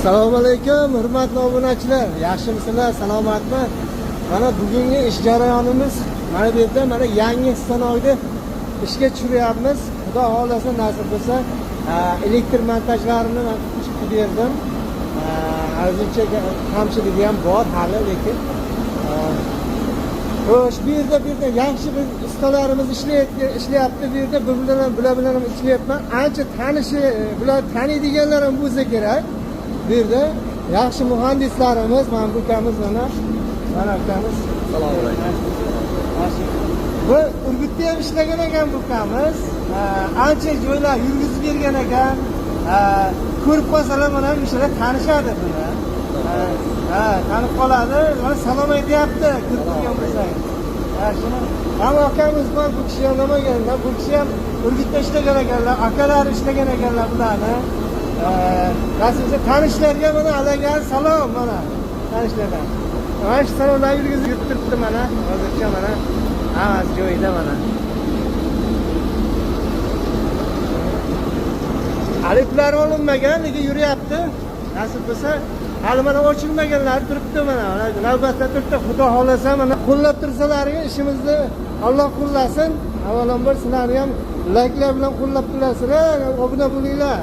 Assalomu alaykum, hurmatli obunachilar. Yaxshimisizlar, salomatmi? Mana bugungi ish jarayonimiz mana bu yerda, mana yangi stanokni ishga tushiryapmiz. Xudo xohlasa, nasib bo'lsa, elektr montajlarini man chiqib berdim. Ozgincha kamchiligi ham bor hali, lekin xo'sh, bu yerda yaxshi bir ustalarimiz ishlayapti bu yerda. Bular bilan ham ishlayapman. Ancha tanishi, bular taniydiganlar ham bo'lsa kerak. Bu yerda yaxshi muhandislarimiz, mana bu ukamiz, mana ukamiz. Assalomu alaykum. Yaxshi. Bu Urgutda ham ishlagan ekan bu ukamiz. Ancha joylar yurgizib bergan ekan. Ko'rib qolsalar, mana o'shalar tanishadi buni. Ha, tanib qoladi. Mana salom aytyapti, ko'rib turgan bo'lsangiz. Yaxshimi? Hamma akamiz bor, bu kishi ham namangandan, bu kishi ham Urgutda ishlagan ekanlar, akalari ishlagan ekanlar bularni. Nasib tanishlarga mana alagan salom, mana tanishlardan. Mana shu salomlar yurgizib yurib turibdi mana, hozircha mana hammasi joyida mana. Hali pullar olinmagan, lekin yuryapti. Nasib bo'lsa, hali mana ochilmaganlar turibdi mana. Navbatda turibdi. Xudo xohlasa, mana qo'llab tursalaring ishimizni Alloh qo'llasin. Avvalambor sizlarni ham layklar bilan qo'llab turasizlar, obuna bo'linglar.